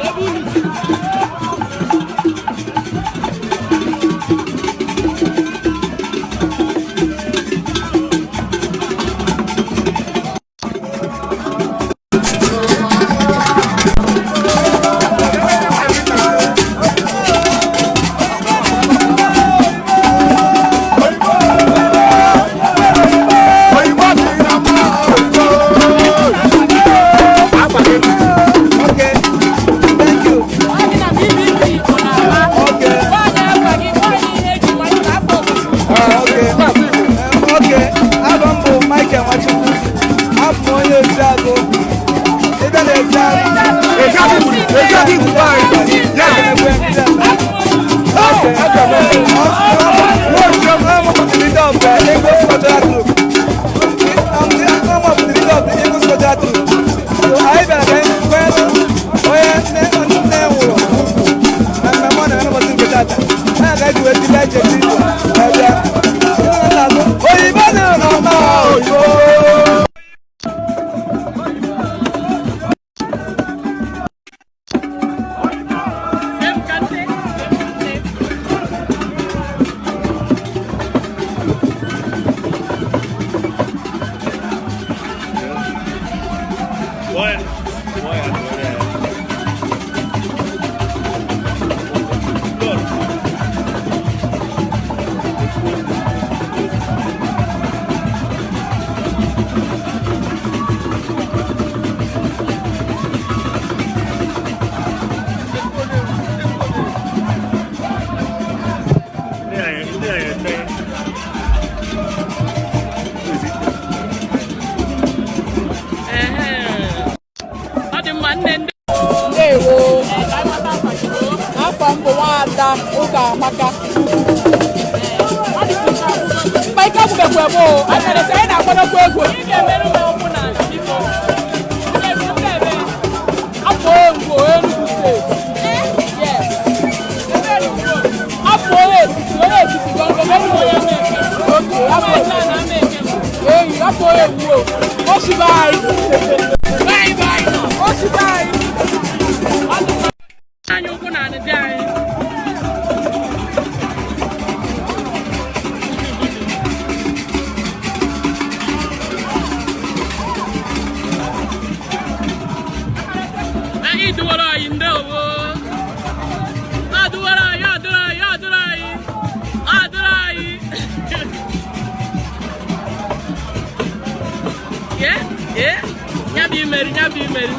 Ebe unu si. Okay, thank you. Ọ dị na BBC Igbo na-agba. Okay. Gwa anyị afa gị, gwa anyị ihe eji mara na afọ obodo. Ah, okay. Okay, abụ m bụ Michael Nwachukwu. Abụ m onye Eziagụ. Ebe na Eziagụ. Okay. I'm the leader of the Eagles Cultural Group. I'm the leader of the Eagles Cultural Group. So anyị bịara ka anyị kwanyere onye nne nne nwụrụ ugwu na mmemme ọ na-eme n'ụbọchị nke tata. Ya ka anyị ji wee bido ije ije wee bịa. Oyibo dị n'ọma oyibo. Same country, same country. Ehe. Ọ dị mma nne ndị. Ndewo. Ee, ka anyị mata afa gị. Afọ m bụ nwaada ụka amaka. Ọ dị ka ike agwụgo gị. Mba, ike agwụbekwa m o. Anyị na-ete, anyị na-akwadokwa egwu. Ị ga-emerụ m ụkwụ n'ala biko. Ndị ebe, ndị ebe. Afọ Ngwo, Enugu steeti. Yes. Ebe Ngwo. Afọ onye etiti, onye etiti gọngọ, Enugu. Onye ama eke. Okay, afọ Onye na ama eke. eyi, afọ onye Ngwo. Oshibe anyị. Bye bye nọ. Oshibe anyị. Ọ dị mma. Anyị ụkwụ n'ala dị anyị. Anyị duwara anyị ndewo. Aduwara anyị, adụrụ anyị, adụrụ anyị. Adụrụ anyị. Ye, ye, ya bụ imeri, ya bụ imeri.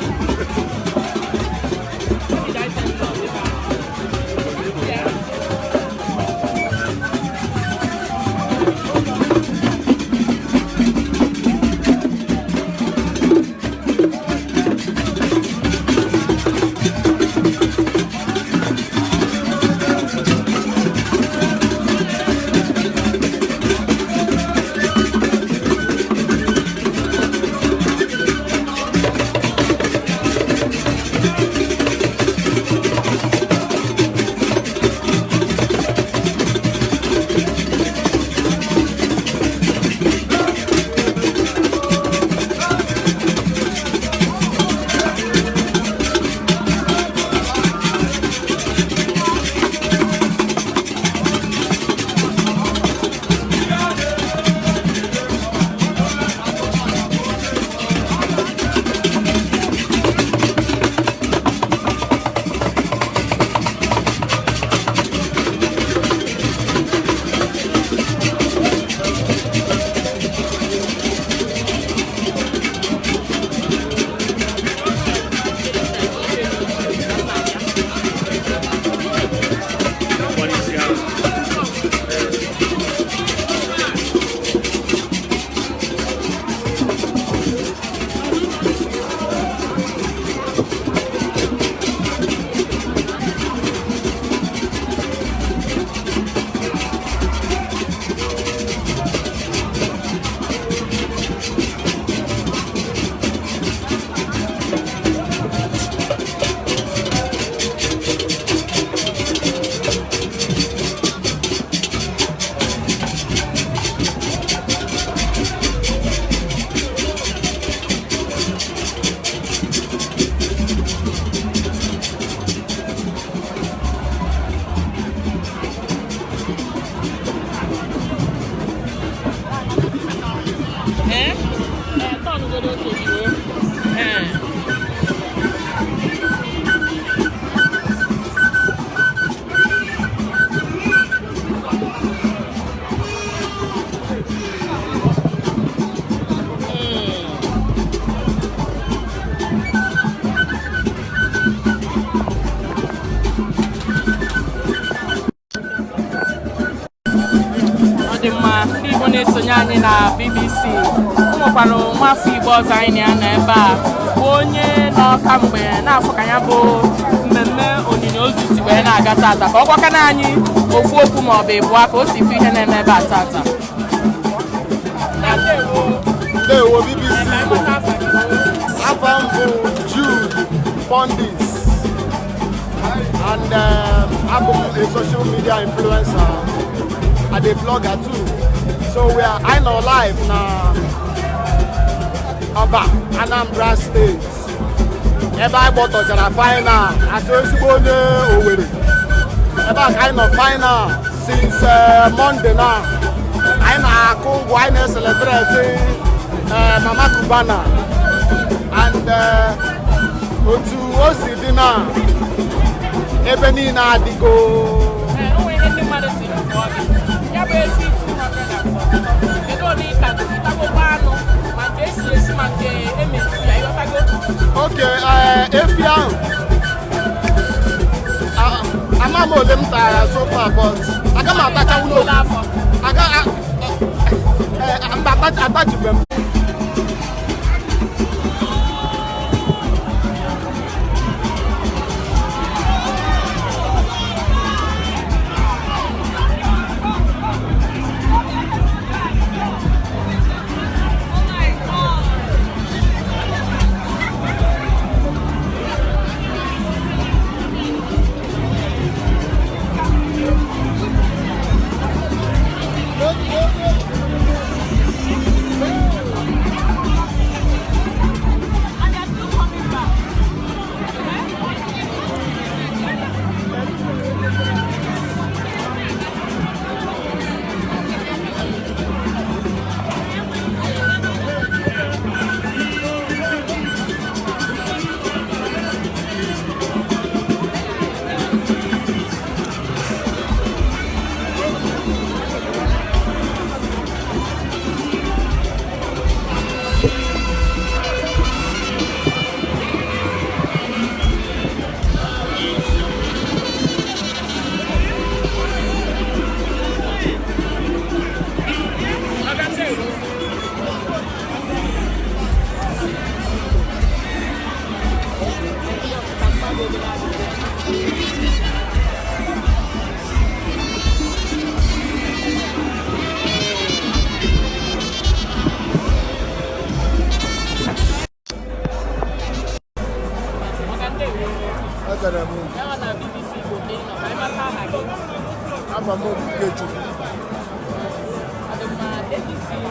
Ọ dị mma, ndị Igbo na-esonye anyị na BBC, o nwekwara nwafọ Igbo ọzọ anyị na ya nọ ebe a, bụ onye nọ kamgbe na-afụ ka ya bụ mmemme onyinye ozu si wee na-aga tata, ka ọ gwakana anyị ofu okwu ma ọ bụ ịbụa ka o si fụ ihe na-eme ebe a tata. Ndewo, BBC Igbo. Afa m bụ Jude Pondis and abụ m a social media influencer and a blogger too. So we are I nọ live na Ọba, Anambra State, ebe anyị gbọtọchara final asị ezigbo onye Owerri. Ebe a ka anyị nọ final since Monday na anyị na-akụ ụgwọ, anyị na-ecelebrate Mama Cubana and otu o si dị na ebe niile adịgo. Ee, o nwere ihe ndị mmadụ si jụọ gị. Ya bụ ezi 240, kedu ole ịtago? Ịtagokwa anụ ma nke esi esi ma nke emesi ya, ịghọtago? Oke efi ahụ, ama m ole m tara so far, but aga m atachanwu Ụlọ n'ofu afọ. Aga mba, atachibe m. And they are still coming back. Maka ndewo. Ekele m. Ya na BBC Igbo ka ị nọ, ka anyị mata aha gị. Afa m bụ Ikechukwu. Adịmma, APC hụ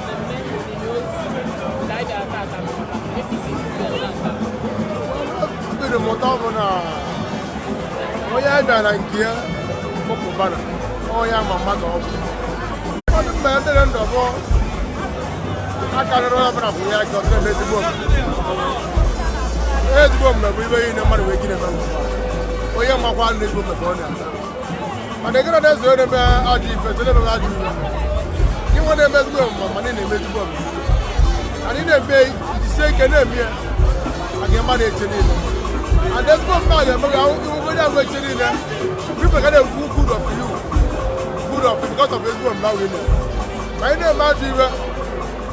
mmemme onyinye ozu nke anyị bịara tata n'Ọba. APC hụ tata. Obi dị m ụtọ bụ na onye a bịara nke ya bụ Cubana, onye ama mma ka ọ bụ. Ọ dị mma, ndị ndụ bụ akarịrị onye ọbụla bụ ya ka ọ dịrị ezigbo omume. Ezigbo omume bụ ibe niile mmadụ wee gịnị eme n'ụwa. Onye makwa na ezigbo omume ka ọ na-eme. Mana ị gara na-ezo onye na-eme ajọ ife, zo na-eme ajọ ife. Gị nwa na-eme ezigbo omume, mana ị na-eme ezigbo omume. Anyị na-eme jisie ike na-eme ya maka mmadụ eche niile. And ezigbo omume a ga-eme gị onye ahụ eche niile. People ga na-ekwu good of you, good of you because of ezigbo omume ahụ ị na-eme. Ma ị na-eme ajọ iwe,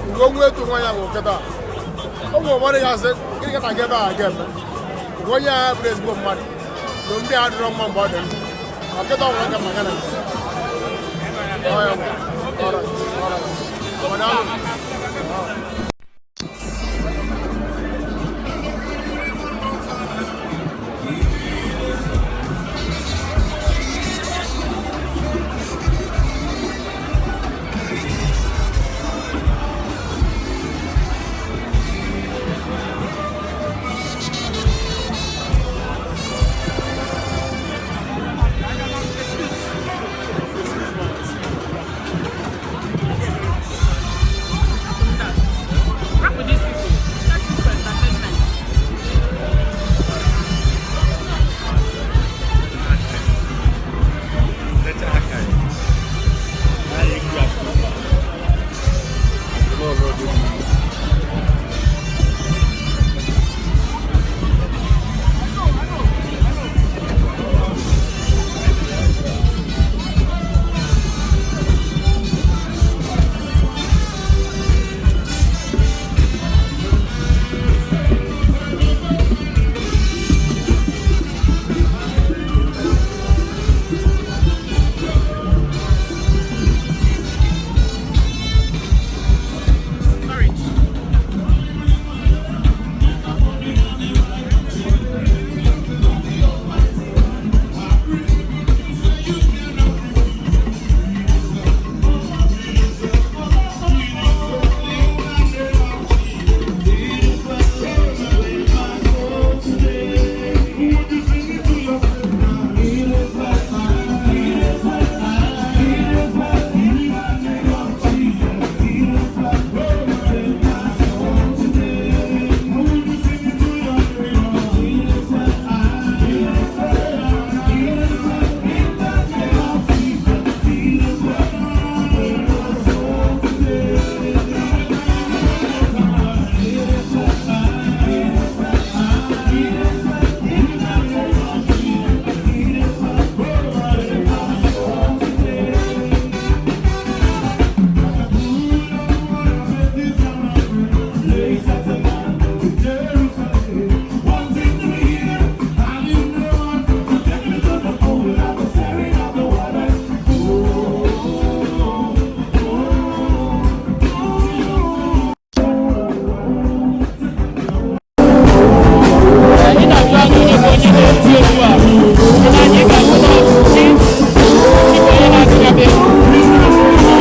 mgbe o nwee etu nwa ya nwụ kịta, o nwere mmadụ ya sị gịnị ka ga ebe a ga-eme mgbe onye agha bụrụ ezigbo mmadụ na omume ya adịrọ mma mgbe ọ dị ndụ, ma kịta ọ nwere aka maka na nke ọ ya nwere. Alright, alright. Mana ahụ- Na-eti egwu a, ị na-anya, ị ga-ahụ na chi chi bụ onye na-agụ ya bụ egwu.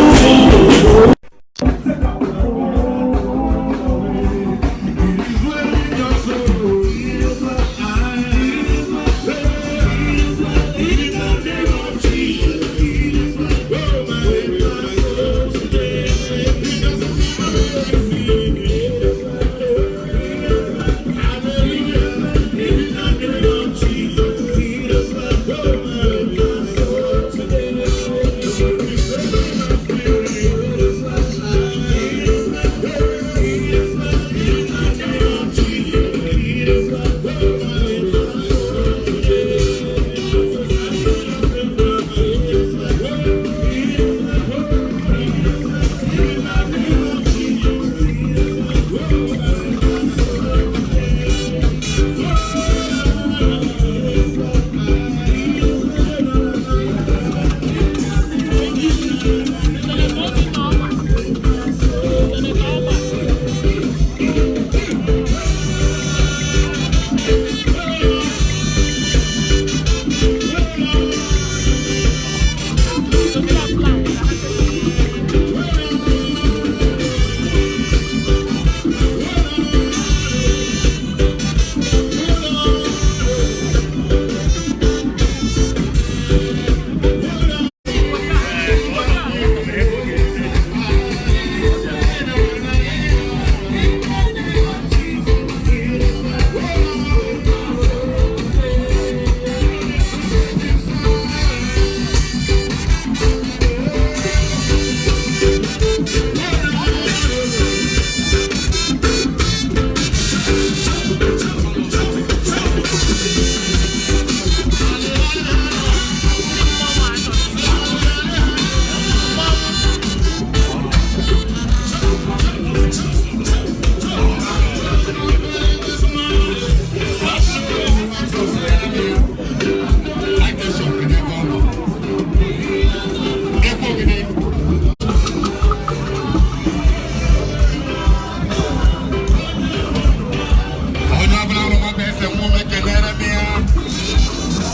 Onye ọbụla hụrụ nwata ese nwa ume kelere m ya.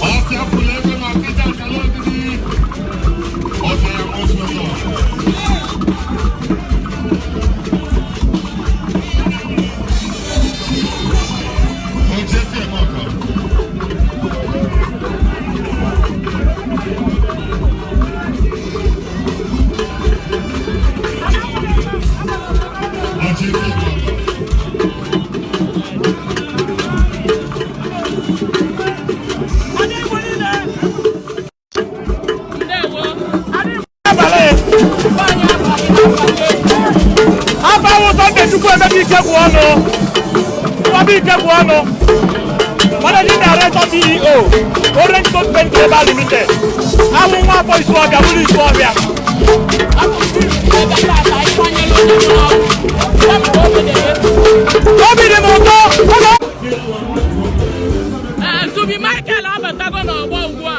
Ọfịa fụrụ ego na ọkịja akara ogidi. Ọfịa ya nwa otu ụzọ. Oche si eme ọkọ. Oche si eme ọkọ. Ndewo. Abalị. Nwaanyị abalị n'abalị. Abawo Sunday Chukwu Emeka Ikegwu ọnụ. Nwaba Ikegwu ọnụ. Managing Director, CEO, Orange Coast Paint Global Limited. Awụ nwa afọ Isuọbịa bụrụ Isuọbịa. Abụ m ebe tata ịkwanyere onye nwụrụ anwụ. Ya bụ ka obi dị gị. Obi dị m ụtọ. Ụlọ Ee, Zubi Michael abatago n'ọgbọ ugbu a.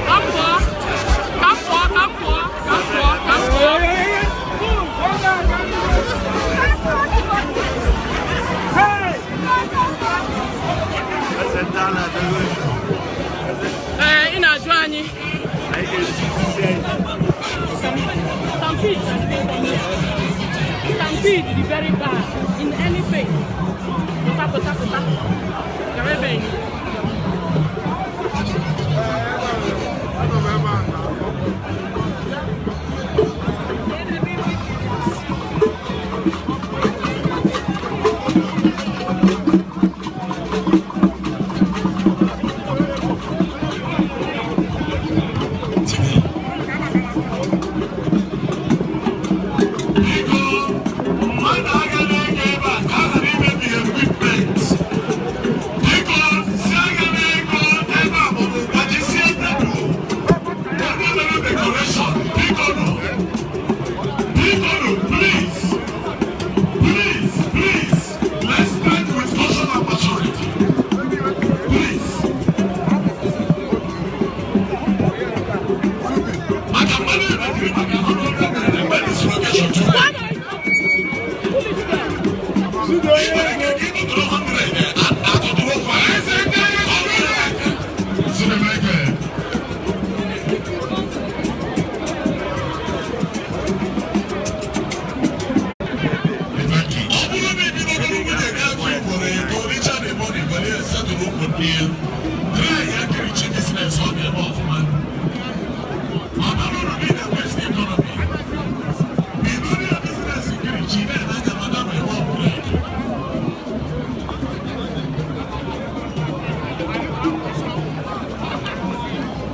Ka m pụọ, ka m pụọ, ka m pụọ, ka m pụọ, ka m pụọ. Ee, ị na-ajụ anyị. Stampede na still come here. Stampede dị very bad in anything. Pụta, pụta, pụta. Gara ebe enyi. Biko, mmadụ agaghị ego ebe a ka a ghara imebi equipment. Biko, si agaghị ego ebe a maọbụ gbajisie tebụl. Ebe mere decoration, biko nụ. Biko nụ, please. Please, please, let's start with caution and maturity. Please. Maka mmadụ emebiri maka ọnụ ọrụ emere na dislocation too many. Upgrade.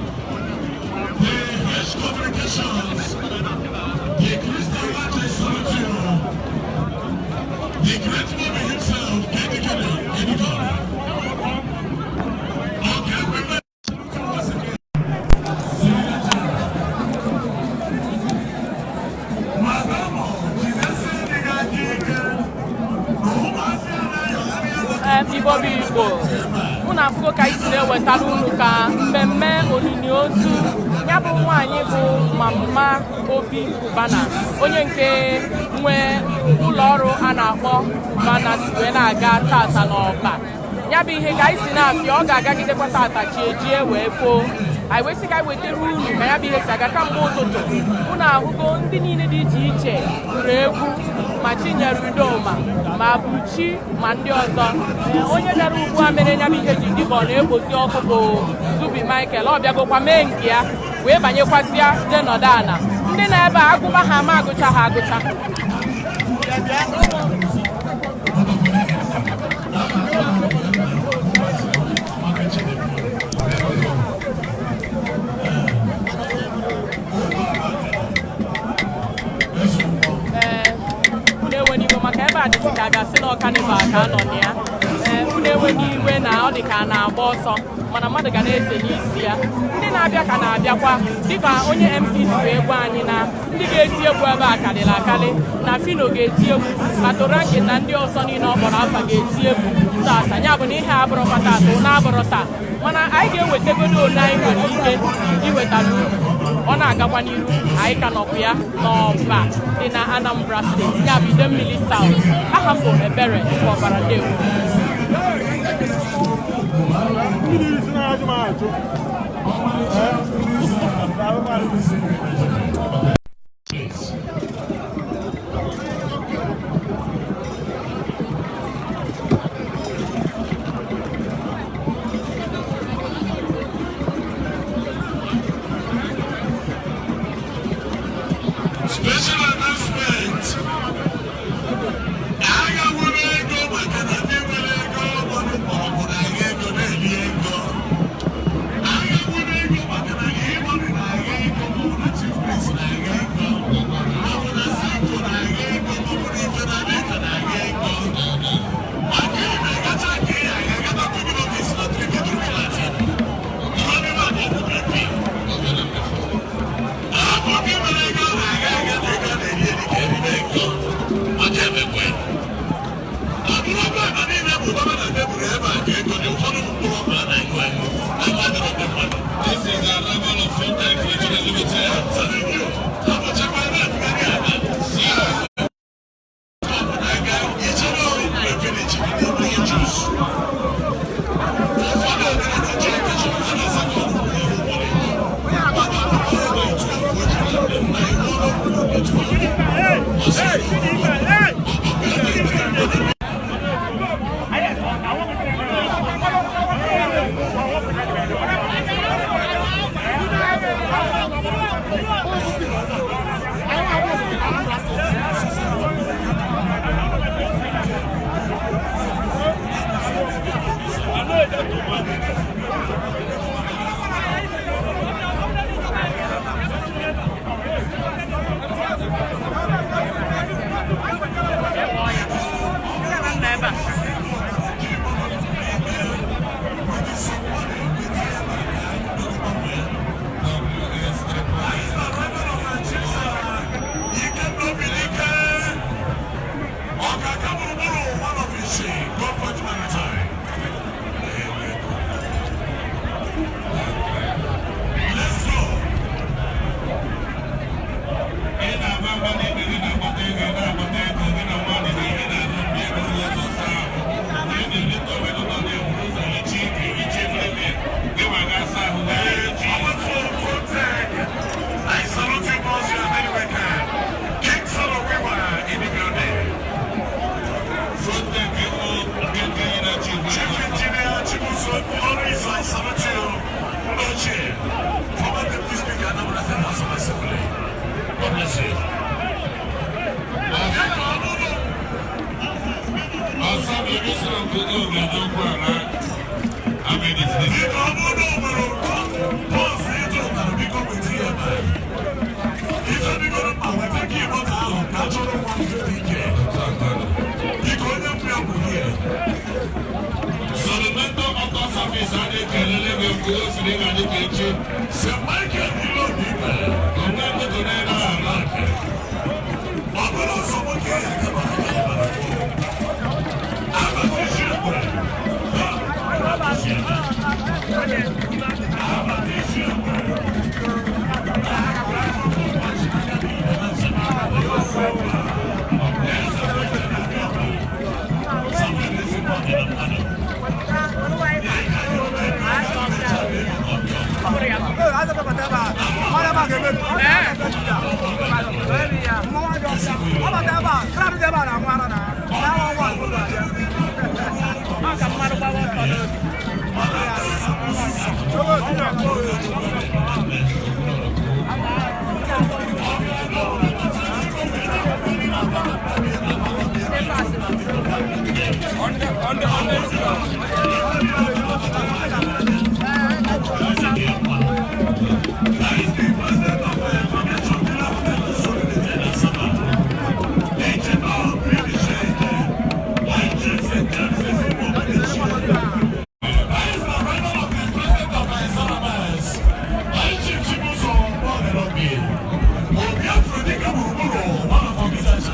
The H Communications, the Christian Largest Solitude, the great man himself, Kenny Kenny, Kenny Kenny. Okay, we may salute you once again. Madam, Jidesi Nigajike, ụmụazị anaghị Igbo bụ Igbo, unu afụgo ka anyị si na-ewetara unu ka mmemme olili ozu ya bụ nwaanyị bụ Mama Obi Cubana, onye nke nwe ụlọ ọrụ a na-akpọ Cubana, si wee na-aga tata n'Ọba. Ya bụ ihe ka anyị si na-apịa, ọ ga-agagidekwa tata chi ejie wee foo. Anyị wee sị ka anyị wetara unu ka ya bụ ihe si aga kamgbe ụtụtụ. Unu ahụgo ndị niile dị iche iche gụrụ egwu, ma Chinyere Udoma, ma Buchi, ma ndị ọzọ. Ee, onye bịara ugbu a mere ya bụ ihe ji dịka ọ na-ekpozi ọkụ bụ Zubi Michael. Ọ bịagokwa mee nke ya wee banyekwazịa jee nọdụ ala. Ndị na ebe a, agụba ha ama agụcha ha agụcha. Ee, unu enwe n'iwe maka ebe a dịzị ka a ga-asị na carnival ka a nọ na ya. Ee, unu enwe n'iwe na ọ dị ka a na-agba ọsọ, mana mmadụ ga na-ese n'isi ya. Ndị na-abịa ka na-abịakwa, dịka onye MC si wee gwa anyị na ndị ga-eti egwu ebe a karịrị akarị, na Fino ga-eti egwu, ma Toranke na ndị ọzọ niile ọ kpọrọ afa ga-eti egwu tata. Ya bụ na ihe a abụrụkwa tata, ụna abụrụ taa, mana anyị ga-ewetagodo ole anyị nwere ike iwetara unu. Ọ na-agakwa n'iru, anyị ka nọkwa ya n'Ọba dị na Anambra Steeti, ya bụ Idemmili South. Aha m bụ Ebere Ọbara. Ndewo. Mmiri isi na-ajụ m ajụ. Special announcement. Agha nwere ego maka na ndị nwere ego gbara mgbọrọgwụ na-agha ego na-eli ego. Agha nwere ego maka na ihe mmadụ na-agha ego ma ọ na Nna ebe a. I salute you, boss. You are very welcome. King Solowiwa in the building. Chief Engineer Chibuzo Oris, I salute you. Oche, former Deputy Speaker, Anambra State House of Assembly. God bless you. Biko, ọ bụrụ na o nwere bọọsụ ịtụ ụtara, biko weta ya ebe a. Ife bigoro mkpa, weta ka ịbọta ahụ ka a chọrọ nwa ike. Biko, onye mbụ ya bụ ihe. Sọlọmento Auto Service a na-ekelele gị mgbe o siri ga dị ka echi. St. Michael Ilo Ibe. Onwe moto na-ere ala. Ọ bụrụ ụzọ nwoke ya kama ha ga bara Abata isi ekwe. Abata isi ekwe. Abata isi ekwe. Ọ ka mmadụ gbawa ọsọ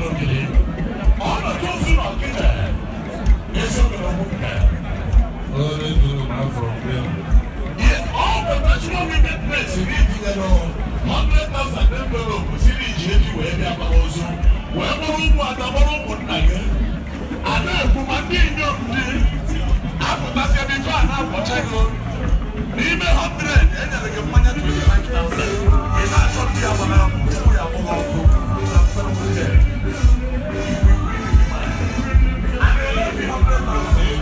n'obi. Onye duru m afọ mgbe All professional women press na-etinyere 100,000 envelope siri iji efi wee bịa gbara ozu wee bụrụ ụmụada, bụrụ ụmụnna gị a na-ekwu, ma ndị inyom dị apụtasị ebe ife a na-akwọcha gị n'ime 100 enyere gị mmanya 25,000. Ị na-achọ ndị ya gbara ụkwụ ya gbara ọkụ. A na-ele efi 100,000.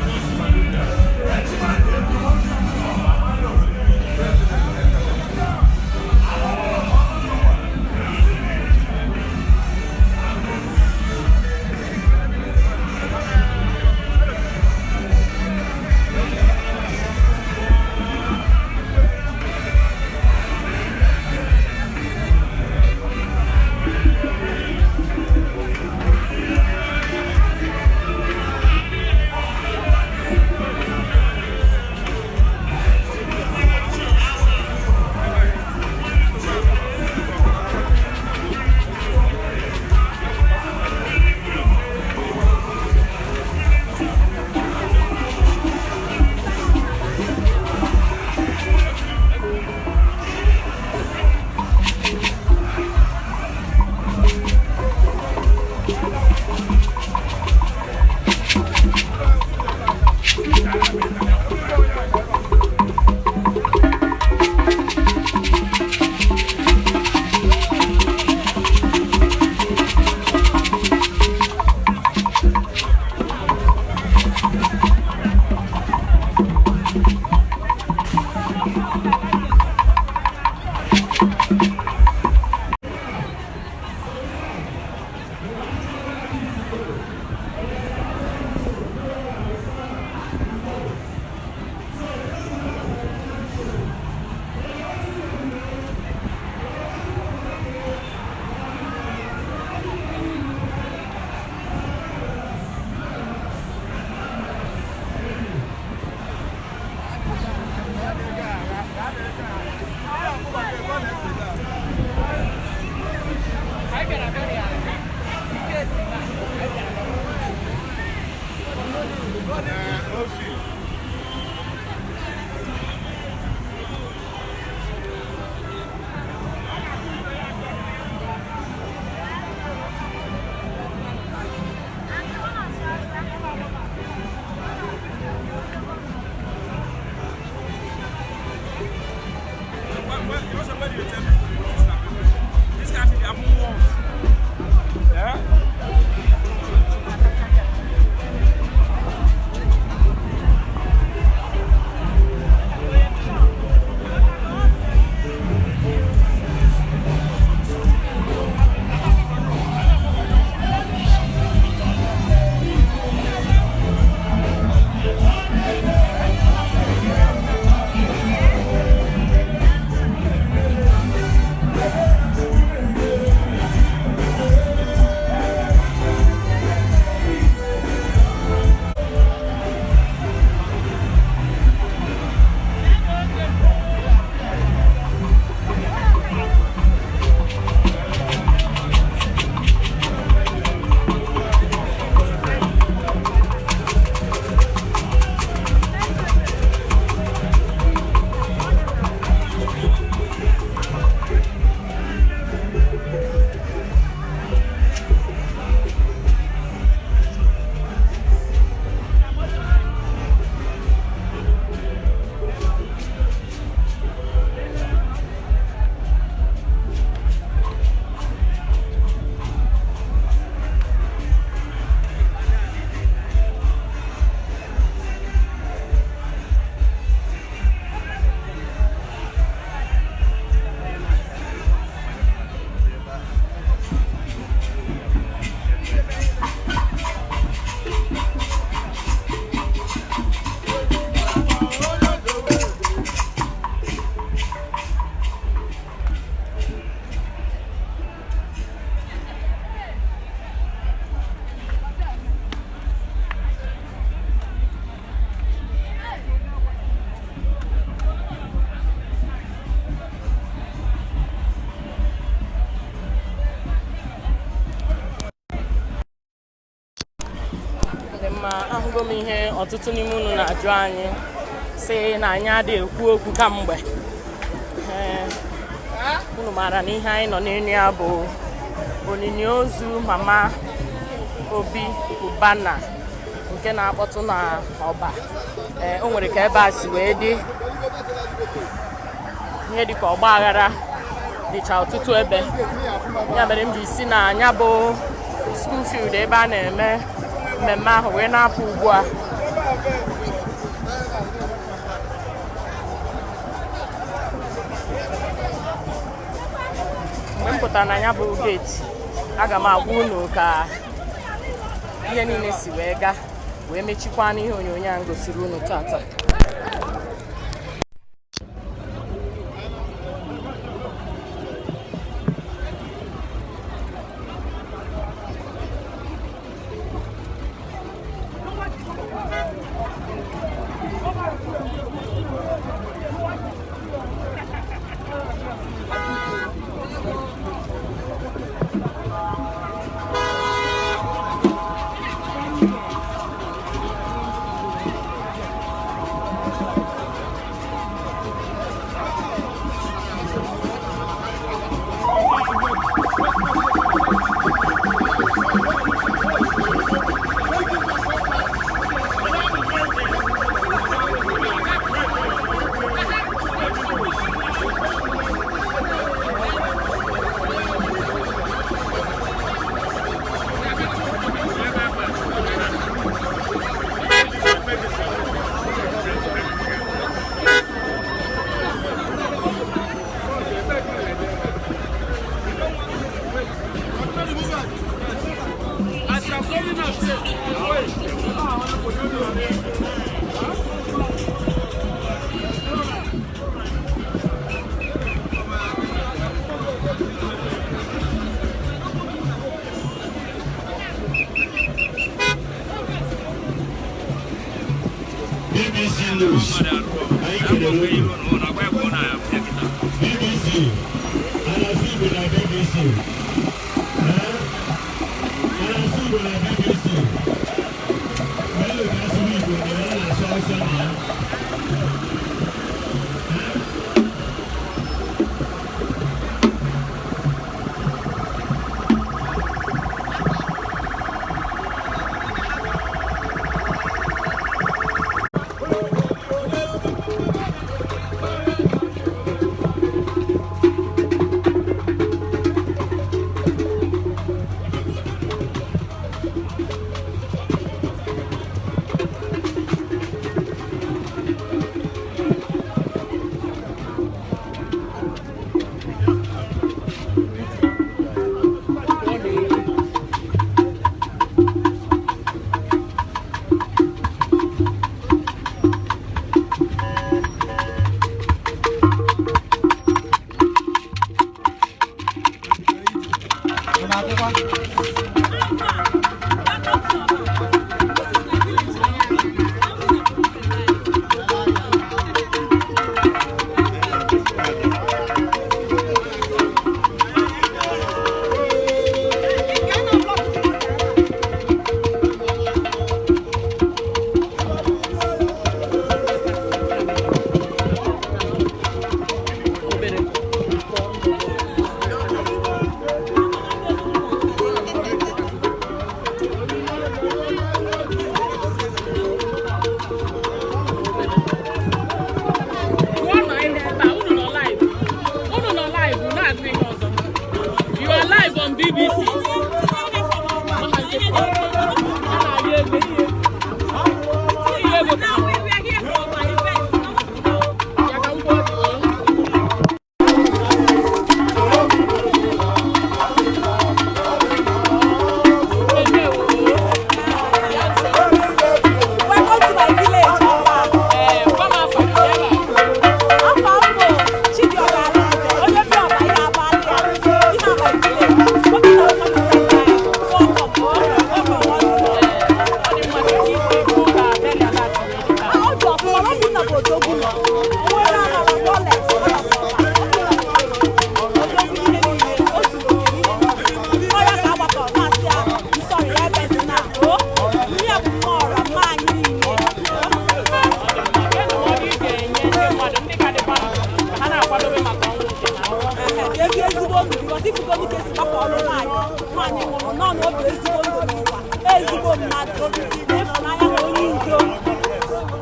Mma, ahụgo m ihe ọtụtụ n'ime unu na-ajụ anyị, sị na anyị adịghị ekwu okwu kamgbe. Ee, unu maara na ihe anyị nọ n'elu ya bụ onyinye ozu mama Obi Cubana nke na-akpọtụ na Ọba. Ee, o nwere ka ebe a si wee dị ihe dịka ọgba aghara dịcha ọtụtụ ebe. Ya mere m ji si na anya bụ school field ebe a na-eme mmemme ahụ wee na-apụ ugbu a. Mgbe m pụtara na ya bụ gate, aga m agwa unu ka ihe niile si wee gaa, wee mechikwa n'ihe onyonyo a m gosiri unu tata. BBC News, anyị kelere unu. BBC, a na-asụ Igbo na BBC. Ee? A na-asụ Igbo na BBC. Onye ga-asụ Igbo na ya na-asụ Hausa na ya. Gụọ nọ ihe ebe a, unu nọ live. Unu nọ live, unu agụ ihe ọzọ. You are live on BBC. A na-arị ego, ihe ihe ego ka ya ka m kwụọ gị, o. Welcome to my village, Ọba. Ee, gwa m afa gị ebe a. Afọ m bụ Chidioba Alaeze, onye bi Ọba ya abalị a. Ihe a my village. Obi na ụfọdụ. Because ifugo ka esi gbapụ ọrụ nwaanyị nwaanyị nwụrụ nọ na obi ezigbo ndụ n'ụwa, ezigbo mmadụ na ịfụnanya na onye udo,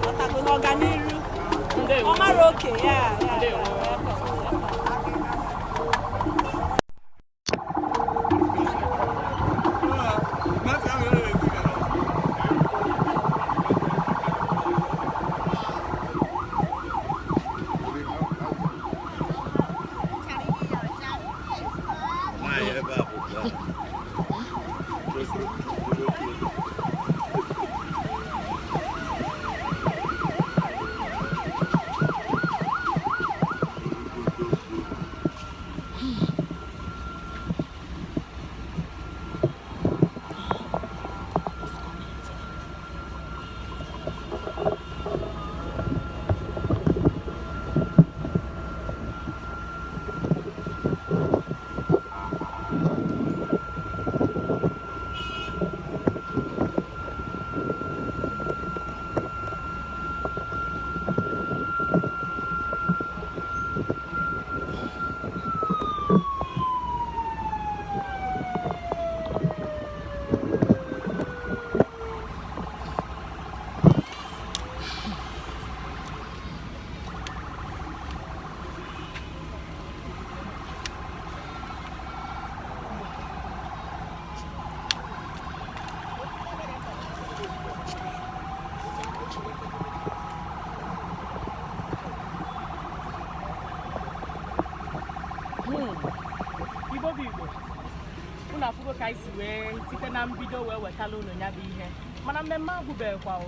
ọtago na ọganiru. Ndewo. Ọ mara oke ya ya. Ndewo. Nwaanyị ebe a bụkwa Igbo bụ Igbo, unu afụgo ka anyị si wee site na mbido wee wetala unu ya bụ ihe, mana mmemme agwụbeghịkwa o.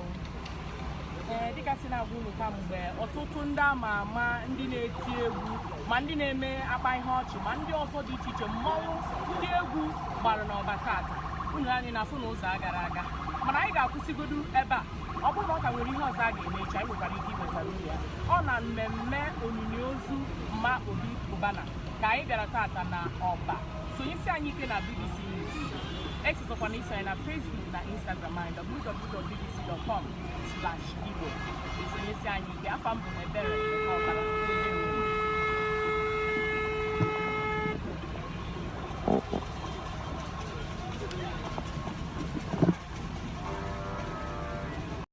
Ee, dịka si na-agwa unu kamgbe, ọtụtụ ndị ama ama, ndị na-eti egwu, ma ndị na-eme akpa ihe ọchị, ma ndị ọzọ dị iche iche, mmọnwụ, ndị egwu gbara n'Ọba tata. Unu anyị na-afụ na ụzọ agara aga, mana anyị ga-akwụsịgodu ebe a. Ọ bụrụ na ọ ka nwere ihe ọzọ a ga-eme echi, anyị nwekwara ike iwetara unu ya. Ọ na mmemme onyinye ozu Mma Obi Cubana ka anyị bịara tata na Ọba. Sonyesi anyị ike na BBC News. Echezọkwana isonye na Facebook na Instagram anyị, www.bbc.com/igbo. Esonyesi anyị ike. Afa m bụ Ebere.